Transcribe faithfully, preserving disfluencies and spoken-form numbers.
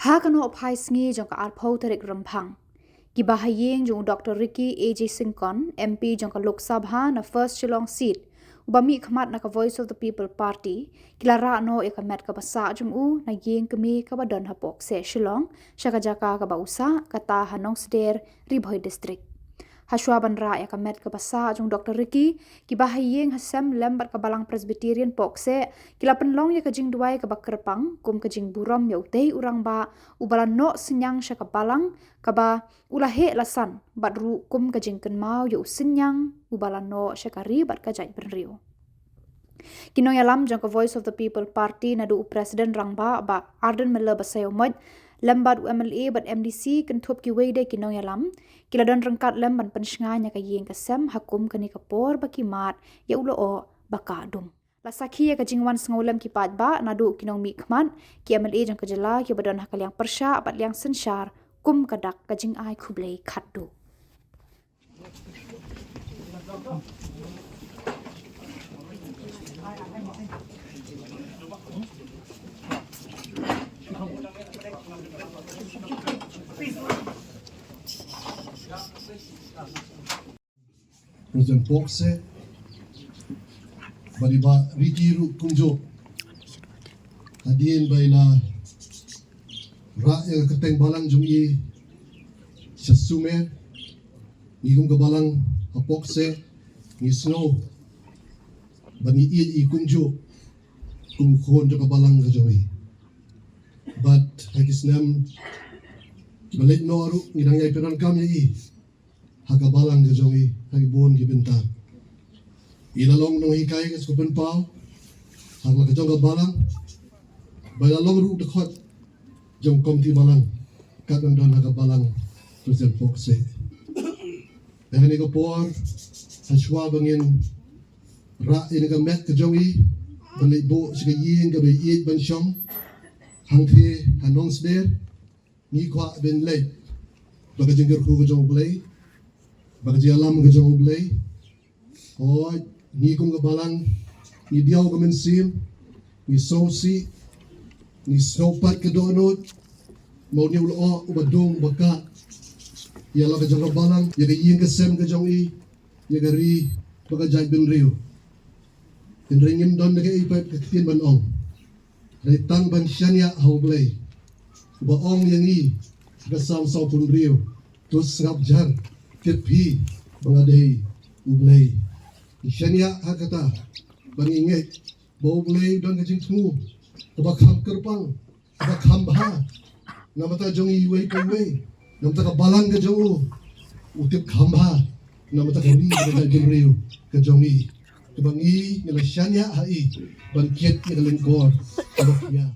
Ha ka nohphai sngi jong ka arphew tarik Rymphang, kiba ha ïing jong u Doctor Ricky A J Syngkon, M P jong ka Lok Sabha na First Shillong Seat, uba mihkhmat na ka Voice of the People Party, ki la rah noh ïa ka met kaba sah jong u na ïing kmie kaba don ha Pokse Shillong, sha ka jaka kaba u sah, kata ha Nongsder, Ri Bhoi District. Hashwa ban rah ïa ka met kaba sah jong Doctor Ricky, kiba ha ïing ha sem lem bad ka Balang Presbyterian Pokse, ki la pynlong ïa ka jingduwai kaba kyrpang, kum ka jingburom ïa utei u rangbah, uba la noh synñiang sha ka Balang, kaba u la heh la san, bad ruh kum ka jingkynmaw ïa u synñiang, uba la noh sha ka ri bad ka jaitbynriew. Ki nongïalam jong ka Voice of the People Party naduh u President Rangbah Bah Ardent Miller Basaiawmoit, lem bad u M L A bad M D C kynthup kiwei de ki nongïalam, ki la don ryngkat lem ban pynshngaiñ ïa ka ïing ka sem ha kum kane ka por ba ki mad ïa u lyoh ba kah dum. La sakhi ïa ka jingwan sngewlem ki paidbah naduh ki nongmihkhmat, ki M L A jong ka jylla kiba don ha ka liang pyrshah bad liang synshar kum ka dak ka jingai khublei khatduh. President Pokse bad i Bah Ricky ruh kumjuh. Hadien ba i la rah ïa ka kyrteng balang jong i sha sumer, ngi kum ka balang ha Pokse ngi sngew ba ngi ïeit i kumjuh kum u khun jong ka balang ka jong i. Bad ha ki snem ba leit noh ruh ngi dang ïai pyndonkam ïa i ha ka balang ka jong i ha ki bun ki bynta. I la long nonghikai ka sku pynpaw ha la ka jong ka balang, ba i la long ruh dkhot jong komiti balang, kat nang don ha ka balang President Pokse. Ha kane ka por, hashwa ba ngin rah ïa ka met ka jong i, ban leit buh sha ka ïing kaba i ïeit ban shong hangtei ha Nongsder, ngi kwah ban leit ba ka jingkyrkhu ka jong U Blei, ba ka jingïalam ka jong U Blei. Hooid, ngi kum ka balang ngi diaw ka mynsiem, ngi sngewsih, ngi sngew pat ka dohnud. Ma une u lyoh uba dung uba kah ïa la ka jong ka balang, ïa ka ïing ka sem ka jong i, ïa ka ri bad ka jaitbynriew. Hynrei ngim don da kaei pat ka ktien ban ong, hynrei tang ban shaniah ha U Blei, uba ong ïa ngi ha ka Salm sawphew hynriew, to sngap jar, tip phi ba nga dei U Blei. Ngi shaniah ha kata, ba ngi ngeit ba U Blei u don ka jingthmu kaba kham kyrpang, kaba kham bha na bynta jong i iwei pa iwei, na bynta ka balang ka jong u. U tip kham bha na bynta ka ri bad ka jaitbynriew ka jong i, kaba ngi ngi la shaniah ha i ban kit ïa ka lyngkor kaba khia.